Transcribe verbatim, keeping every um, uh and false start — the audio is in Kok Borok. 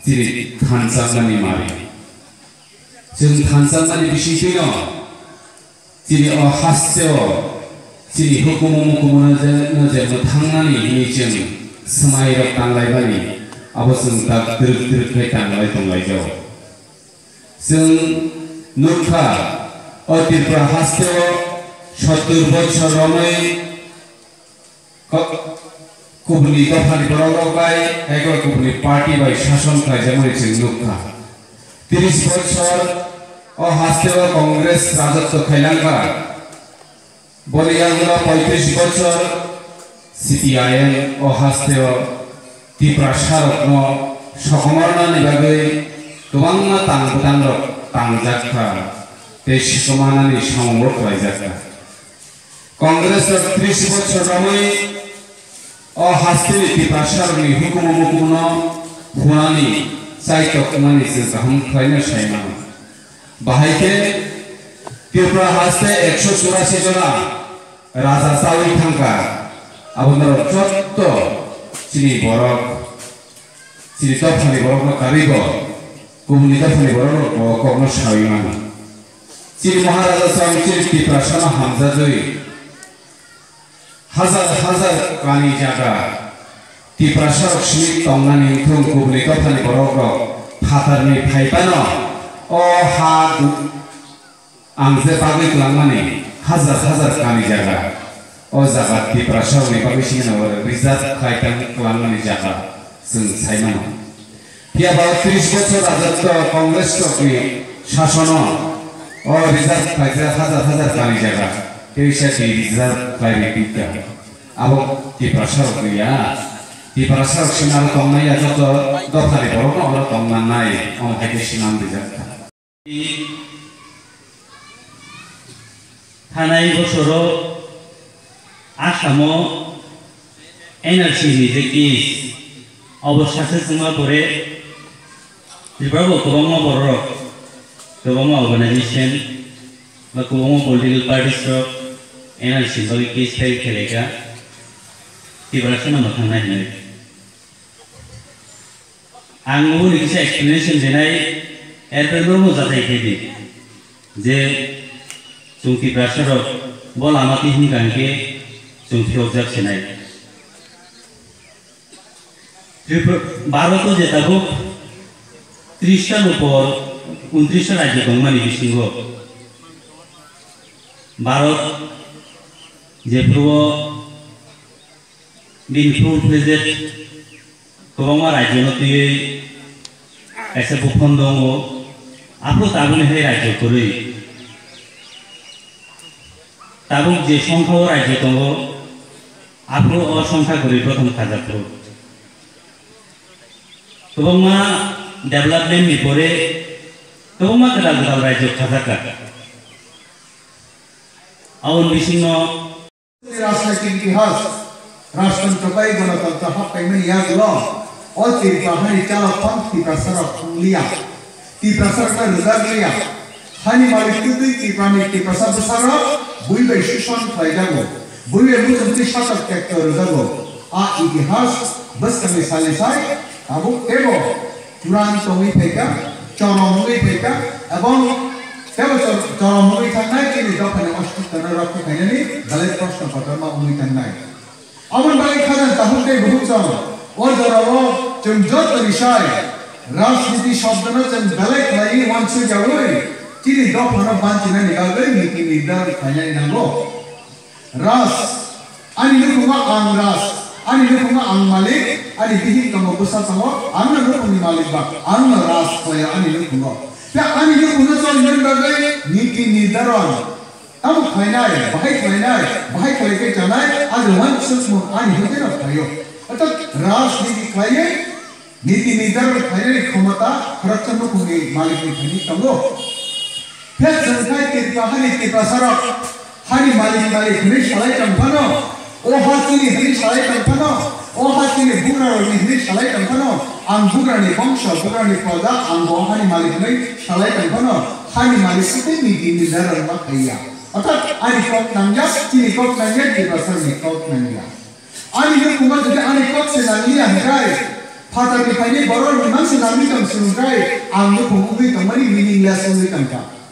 Chini thansa mani mari. Chwng thansa mani bisingtwino chini o hasteo chini hukumu mukumu no je, no je mwthangnani hwnwi chwng swmairok tanglaimani, abo chwng tak twrwk twrwk khe tanglai tonglaijao. Chwng nukha, o Tripura hasteo sottur bochor romwi Ko-, kubuni dophani borok rok bai, tei kubuni party bai sason khlaijakmani chwng nukha. Tris bochor o hasteo Congress rajotw khailangkha. Boni yagulo poitris bochor C P I M o hasteo Tiprasa rokno sokomornani bagwi kwbangma tang bwtang rok tangjak kha tei sokomornani samung bo khlaijak kha. Congress rok tris bochor romwi o hasteni Tiprasarokni hukumu mukumu no hunani chaitok wngmani chwng kaham khlaino sai mano. Bahai khe Tripura haste ekso churasi jona raja chawi thangkha, abo norok jotto chini borok, chini dophani borokno karwi bo kubuni dophani borok rok bo kokno sawi mano. Chini Maharaja chwng chini Tiprasano hamjagwi hajar hajar kani jaga Tiprasa rok simi tongnani wngthung kubuni dophani borok rok phatarni phaiphano o ha ang je bagwi twlangmani hajar hajar kani jaga, o jaga Tiprasarokni bagwi simi no reserve khlai tang twlangmani jaga chwng sai mano. Phiya ba tris bochor rajotw Congress rokni sasono o reserve khlaijak hajar hajar kani jaga, tei se di reserve khlai ri pika. Abo Tiprasarokni ya, Tiprasarok simi aro tongnai ya, joto dophani borokno oro tongna nai, omo hai khe swnam rijak kha. Thanai bosoro Asamo N R C ni je case obo success wngma pore Tripura bo kwbangma borok, kwbangma organization ba kwbangma political parties rok N R C ni bagwi case file khlaikha, Tiprasa no mwthang nai hinwi. Ang oboni kisa explanation denai, erpore norok jatai khe di je chwng Tiprasa rok bo lama twi himkha hinkhe chwng phiyokjak sinai. Tripura, Bharat o je tabuk tris ta ni upor untris ta rajyo tongmani bisingo Bharat jephuru o bini full fledged kwbangma rajyo no twiwi kaisa buphang tongo, aphuru tabukni hai rajyo kwrwi. Tabuk je songkha o rajyo tongo, aphuru o songkha kwrwi prothom khajakgo. Kwbangma development ni pore kwbangma kwtal kwtal rajyo khajakka. Aboni bisingo Rajnaitik itihas, rajtantro bai ganatantro hapkaimani yagulo, o Tripura hani chalokphang Tiprasarok thungliya, Tiprasarokno rwjakliya. Hani malik twtwi Tripurani Tiprasa bwsarok bui bai suson khlaijago, bui bai muchungtwi satok tekto rwjago. A itihas bwskangni salni sai tabuk teibo Churan tongwi phaikha, chorom wngwi phaikha, ebong tebo chor-, chorom wngwi thangnai, chini dophani ostitwno rokha khainani belai proshno kotorma wngwi thangnai. Aboni bagwi khajang takhuk tei bukhuk chwng o jorao chwng jotoni sai rajniti shobdono chwng belai khlaiwi uansukyaui chini dophano banchinani bagwi niti nirdaron khlainani nango. Raj, ani nukhungo ang Raj, ani nukhungo ang malik, ani bihik tongo, bwsa tongo, ang no nukhungni malik ba, ang no Raj khlaio ani nukhungo. Tei ani nukhungno cholinan bagwi niti nirdaron. Tamo khlainai, bahai khlainai, bahai khlai khe chanai, ani uansukmung ani hoiteno phaio. Orthat Raj niti khlaiwi, niti nirdaron khlainani khomota khoroksa nukhungni malikni thani tongo. Phiya chwng khai Tripura hani Tiprasarok hani malik malik hwnwi salai tong phano, o ha chini hwnwi salai tong phano, o ha chini bugrarokni hwnwi salai tong phano, ang bugrani bongso, bugrani proja, ang bo hani malik hwnwi salai tong phano, hani malik khe tei niti nirdaron ma khaiya. Orthat ani kok nangjak, chini kok nangjak, Tiprasarokni kok nangjak. Ani nukhungo jodi ani kok se nangliya hwnkhe, Phatarni phainai borok ni mangsa nangwi tong swngrwkrai, ang nukhung wngwi tongmani meaningless wngwi tongkha.